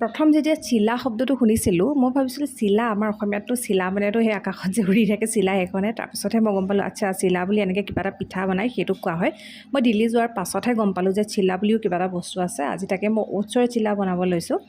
প্ৰথম যেতিয়া চিলা শব্দটো শুনিছিলোঁ, মই ভাবিছিলোঁ চিলা, আমাৰ অসমীয়াততো চিলা মানেতো সেই আকাশত যে উৰি থাকে চিলা, সেইখনে। তাৰপিছতহে মই গম পালোঁ, আচ্ছা, চিলা বুলি এনেকৈ কিবা এটা পিঠা বনায়, সেইটোক কোৱা হয়। মই দিল্লী যোৱাৰ পাছতহে গম পালোঁ যে চিলা বুলিও কিবা এটা বস্তু আছে। আজি তাকে মই অ'টছৰ চিলা বনাব লৈছোঁ।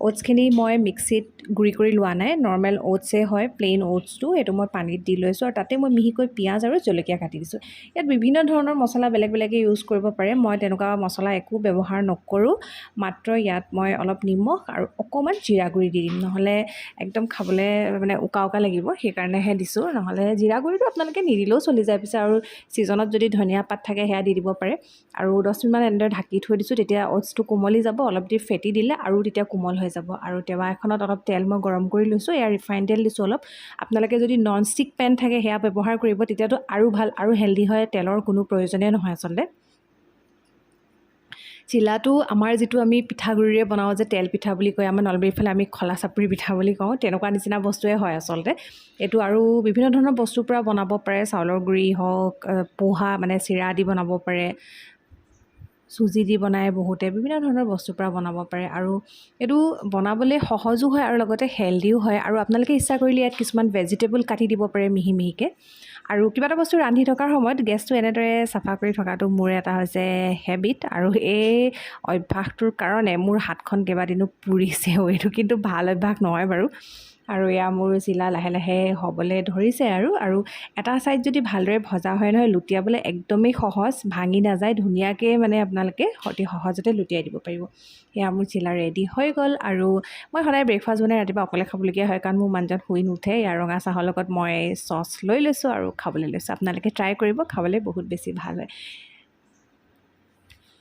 অ'টছখিনি মই মিক্সিত গুড়ি কৰি লোৱা নাই, নৰ্মেল অ'টছেই হয়, প্লেইন অ'টছটো। সেইটো মই পানীত দি লৈছোঁ আৰু তাতে মই মিহিকৈ পিঁয়াজ আৰু জলকীয়া কাটি দিছোঁ। ইয়াত বিভিন্ন ধৰণৰ মছলা বেলেগ বেলেগে ইউজ কৰিব পাৰে। মই তেনেকুৱা মছলা একো ব্যৱহাৰ নকৰোঁ। মাত্ৰ ইয়াত মই অলপ নিমখ আৰু অকণমান জিৰা গুড়ি দি দিম, নহ'লে একদম খাবলৈ মানে উকা উকা লাগিব, সেইকাৰণেহে দিছোঁ। নহ'লে জিৰা গুড়িটো আপোনালোকে নিদিলেও চলি যায় পিছে। আৰু ছিজনত যদি ধনিয়া পাত থাকে, সেয়া দি দিব পাৰে। আৰু 10 মিনিটমান এনেদৰে ঢাকি থৈ দিছোঁ, তেতিয়া অ'টছটো কোমলি যাব। অলপ দেৰি ফেটি দিলে আৰু তেতিয়া কোমল হৈ যাব। আৰু টেৱা এখনত অলপ তেল মই গৰম কৰি লৈছোঁ। এয়া ৰিফাইন তেল দিছোঁ অলপ। আপোনালোকে যদি নন ষ্টিক পেন থাকে, সেয়া ব্যৱহাৰ কৰিব, তেতিয়াতো আৰু ভাল আৰু হেল্ডি হয়। তেলৰ কোনো প্ৰয়োজনেই নহয় আচলতে। চিলাটো আমাৰ যিটো আমি পিঠাগুড়িৰে বনাওঁ যে, তেল পিঠা বুলি কয়, আমাৰ নলবাৰীৰ ফালে আমি খোলা চাপৰি পিঠা বুলি কওঁ, তেনেকুৱা নিচিনা বস্তুৱে হয় আচলতে এইটো। আৰু বিভিন্ন ধৰণৰ বস্তুৰ পৰা বনাব পাৰে, চাউলৰ গুড়ি হওক, পোহা মানে চিৰা দি বনাব পাৰে, চুজি দি বনায় বহুতে, বিভিন্ন ধৰণৰ বস্তুৰ পৰা বনাব পাৰে। আৰু এইটো বনাবলৈ সহজো হয় আৰু লগতে হেল্ডিও হয়। আৰু আপোনালোকে ইচ্ছা কৰিলে ইয়াত কিছুমান ভেজিটেবল কাটি দিব পাৰে মিহি মিহিকৈ। আৰু কিবা এটা বস্তু ৰান্ধি থকাৰ সময়ত গেছটো এনেদৰে চাফা কৰি থকাটো মোৰ এটা হৈছে হেবিট। আৰু এই অভ্যাসটোৰ কাৰণে মোৰ হাতখন কেইবাদিনো পুৰিছেও। এইটো কিন্তু ভাল অভ্যাস নহয় বাৰু। আৰু এয়া মোৰ চিলা লাহে লাহে হ'বলৈ ধৰিছে। আৰু এটা ছাইড যদি ভালদৰে ভজা হয় নহয়, লুটিয়াবলৈ একদমেই সহজ, ভাঙি নাযায় ধুনীয়াকৈ, মানে আপোনালোকে অতি সহজতে লুটিয়াই দিব পাৰিব। এয়া মোৰ চিলা ৰেডি হৈ গ'ল। আৰু মই সদায় ব্ৰেকফাষ্ট বনাই ৰাতিপুৱা অকলে খাবলগীয়া হয়, কাৰণ মোৰ মানুহজন শুই নুঠে। ইয়াৰ ৰঙা চাহৰ লগত মই চচ লৈ লৈছোঁ আৰু খাবলৈ লৈছোঁ। আপোনালোকে ট্ৰাই কৰিব, খাবলৈ বহুত বেছি ভাল হয়।